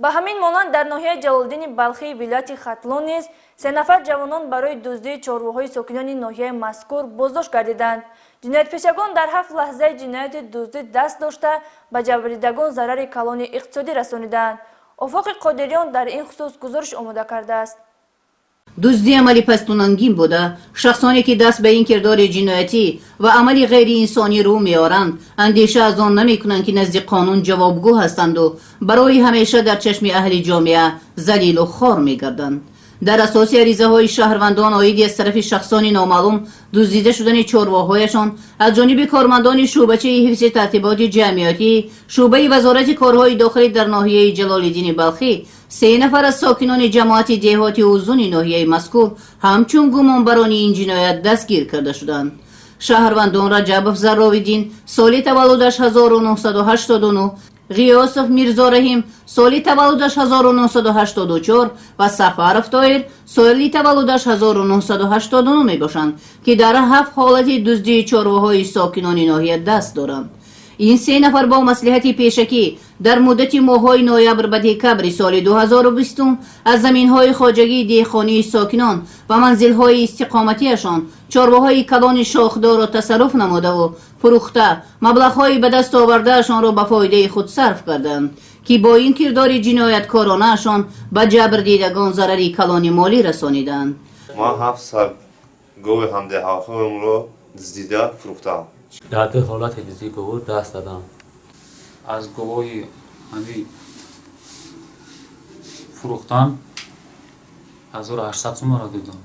Ба ҳамин монанд, дар ноҳияи Ҷалолиддини Балхии вилояти Хатлон низ се нафар ҷавонон барои дуздии чорвоҳои сокинони ноҳияи мазкур боздошт гардиданд. Ҷиноятпешагон дар ҳафт лаҳзаи ҷинояти дуздӣ даст дошта, ба ҷабрдидагон зарари калони иқтисодӣ расониданд. Офоқи Қодириён дар ин хусус гузориш омода кардааст. Дуздӣ амали пастунангин буда, шахсоне ки даст ба ин кирдори ҷиноятӣ ва амали ғайриинсонӣ рӯ меоранд, андеша аз он намекунанд, ки назди қонун ҷавобгӯ ҳастанду барои ҳамеша дар чашми аҳли ҷомеа залилу хор мегарданд. Дар асоси аризаҳои шаҳрвандон оиди аз тарафи шахсони номаълум дуздида шудани чорвоҳояшон, аз ҷониби кормандони шӯъбачаи ҳифзи тартиботи ҷамъиятӣ шӯъбаи Вазорати корҳои дохилӣ дар ноҳияи Ҷалолиддини Балхӣ се нафар аз сокинони ҷамоати деҳоти Узуни ноҳияи мазкур ҳамчун гумонбарони ин ҷиноят дастгир карда шуданд. Шаҳрвандон Раҷабов Зарровиддин, соли таваллудаш 1989, Ғиёсов Мирзораҳим, соли таваллудаш 1984, ва Сафаров Тоир, соли таваллудаш 1989 мебошанд, ки дар ҳафт ҳолати дуздии чорвоҳои сокинони ноҳия даст доранд. Ин се нафар бо маслиҳати пешакӣ дар муддати моҳҳои ноябр ба декабри соли 2020 аз заминҳои хоҷагии деҳқонии сокинон ва манзилҳои истиқоматиашон чорвоҳои калони шохдорро тасарруф намудаву фурӯхта, маблағҳои ба даст овардаашонро ба фоидаи худ сарф карданд, ки бо ин кирдори ҷинояткоронаашон ба ҷабрдидагон зарари калони молӣ расониданд. Ман ҳафт сар гови ҳамдеҳаҳоямро дуздида фурӯхтаам. Дар ду ҳолати дуздии говҳо даст дадам. Аз говҳои ҳами фурӯхтан 1800 сомонро додам.